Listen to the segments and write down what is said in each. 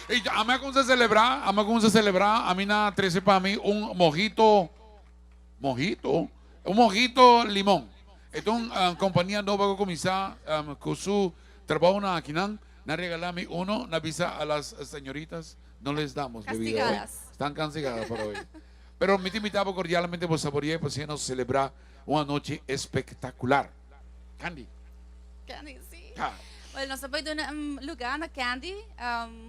I ami a kuminsá selebrá, ami a kuminsá selebrá, ami nan a trese pa mi un mojito, mojito? Un mojito limon. E ta un kompania nobo ku a kuminsá ku su trabounan akinan. Nan regalá mi uno, nan bisa a las señoritas no les damos bebida hoy. Castigadas. Están castigadas por hoy. Pero mi ta invitá bo cordialmente bo saboreá i pasobra nos selebrá un anochi espectacular. Candy. Candy, sí. Ja. Well, nos a bai duna un lugar na Candy.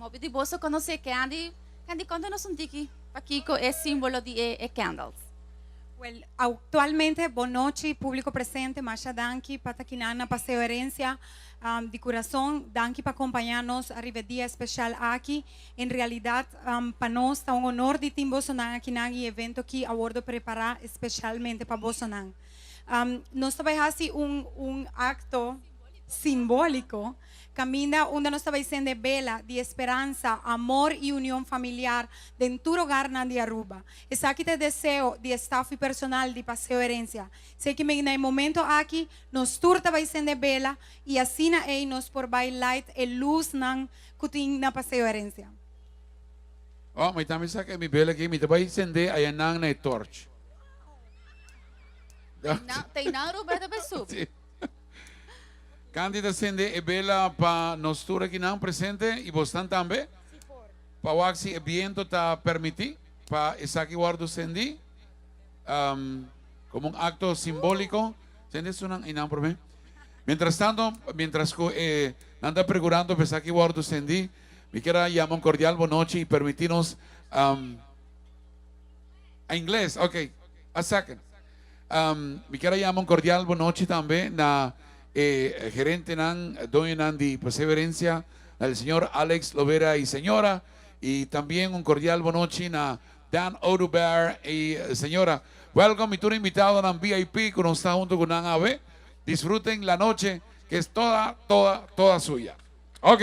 Hopi di boso conoce Candy. Candy, conta nos un tiki pakico e simbolo di e candles. Well, actualmente, bon nochi publico presente, masha danki pa ta kinan na Paseo Herencia. Di curason, danki pa acompaña nos ariba e dia especial aki. En realidad, pa nos ta un honor di tin bosonan akinan y evento aki a wordo prepara especialmente pa bosonan. Nos ta bay haci un acto simbolico caminda unda nos ta bay cende bela di esperanza, amor y union familiar den tur hogarnan di Aruba. Esaki ta e deseo di e staf y personal di Paseo Herencia. Esey ki men na e momento aki nos tur ta bay cende bela y asina ey nos por bay light e luznan cu tin na Paseo Herencia. Oh, mi tambe saca mi bela aki, mi ta bay cende ayanan na e torch. Teinan Roberto ta bay subi. Sí. Candy ta cende e bela pa nos tur akinan presente y bosnan tambe. Pa wak si e biento ta permiti pa esaki wordo cendi como un acto simbolico. Cende esunnan einan prome. Mientras tanto, mientras cu e nan ta precurando pa esaki wordo cendi, mi kier a yama un cordial bonochi y permiti nos A ingles, ok. A second. Mi kier a yama un cordial bonochi tambe na e gerentenan, doñonan di Paseo Herencia, na el señor Alex Lovera y señora, y tambien un cordial bonochi na Dan Oduber y señora. Welcome mi tur invitadonan VIP cu nos ta hunto cu nan awe. Disfruten la noche que es toda, toda, toda suya. Ok.